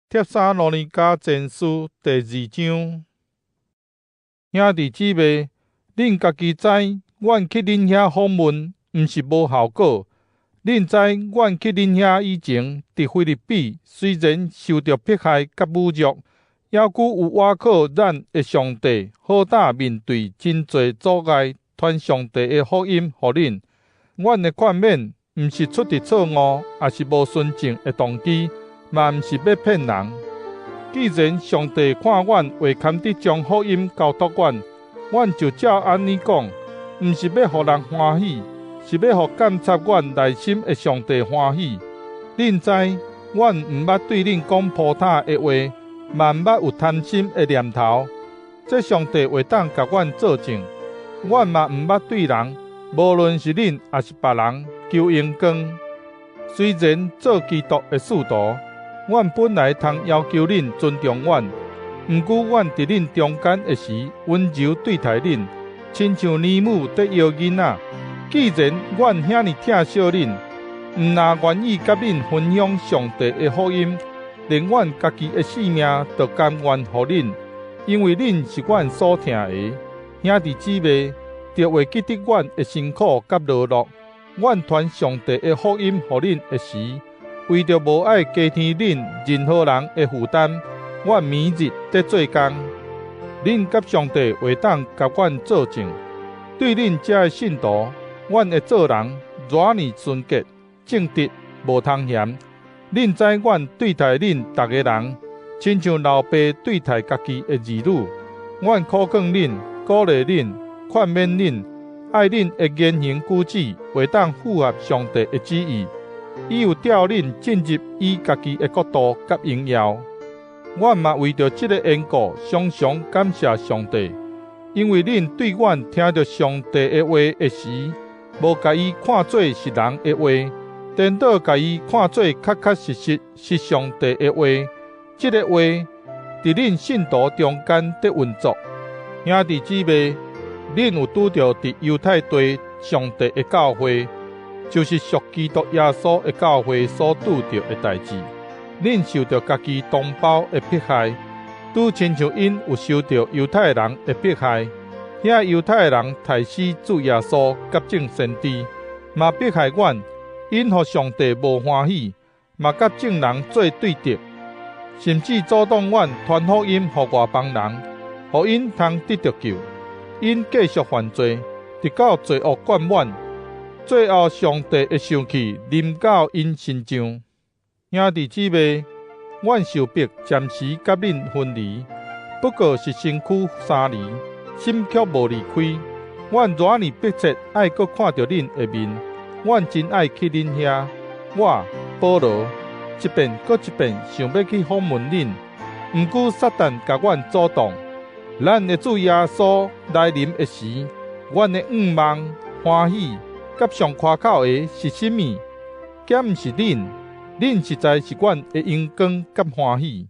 帖撒羅尼迦前書第二章。兄弟姊妹，恁家己知，阮去恁遐訪問，毋是無效果。恁知，阮去恁遐以前，佇腓立比雖然受著迫害佮侮辱，猶閣有倚靠咱的上帝，好膽面對真濟阻礙，傳上帝的福音予恁。阮的勸勉，毋是出佇錯誤，抑是無純正的動機，嘛毋是欲騙人。既然上帝看阮會堪得將福音交託阮，阮就照按呢講，毋是欲予人歡喜，是欲予鑒察阮內心的上帝歡喜。恁知，阮毋捌對恁講鋪塔的話，嘛毋捌有貪心的念頭。這上帝會當共阮做證。阮嘛毋捌對人，無論是恁抑是別人，求榮光。雖然做基督的使徒，阮本來通要求恁尊重阮，毋過阮佇恁中間的時，溫柔對待恁，親像奶母咧搖囡仔。既然阮遐爾疼惜恁，毋但願意佮恁分享上帝的福音，連阮家己的性命都甘願予恁，因為恁是阮所疼的。兄弟姊妹，著會記得阮的辛苦佮勞碌。阮傳上帝的福音予恁的時，為著無愛加添恁任何人的負擔，阮暝日咧做工。恁佮上帝會當共阮做證，對恁遮的信徒，阮的做人偌爾純潔、正直、無通嫌。恁知阮對待恁逐个人，親像老爸對待家己的兒女。阮苦勸恁、鼓勵恁、勸勉恁，愛恁的言行舉止會當符合上帝的旨意。伊有召恁進入伊家己的國度佮榮耀。阮嘛為著這个緣故，常常感謝上帝，因為恁對阮聽著上帝的話的時，無共伊看做是人的話，顛倒共伊看做確確實實是上帝的話。這个話佇恁信徒中間咧運作。兄弟姊妹，恁有拄著佇猶太地上帝的教會，就是屬基督耶穌的教會所拄著的代誌。恁受著家己同胞的迫害，拄親像𪜶有受著猶太人的迫害。遐猶太人刣死主耶穌佮眾先知，嘛迫害阮，𪜶予上帝無歡喜，嘛佮眾人做對敵，甚至阻擋阮傳福音予外邦人，予𪜶通得著救。𪜶繼續犯罪，直到罪惡灌滿，最後上帝的生氣臨到𪜶身上。兄弟姊妹，阮受迫暫時佮恁分離，不過是身軀三離，心卻無離開。阮偌爾迫切愛閣看著恁的面，阮真愛去恁遐。我保羅一遍閣一遍想欲去訪問恁，毋過撒旦共阮阻擋。咱的主耶穌來臨的時，阮的向望、歡喜、佮上誇口的是啥物？敢毋是恁？恁實在是阮的榮光佮歡喜。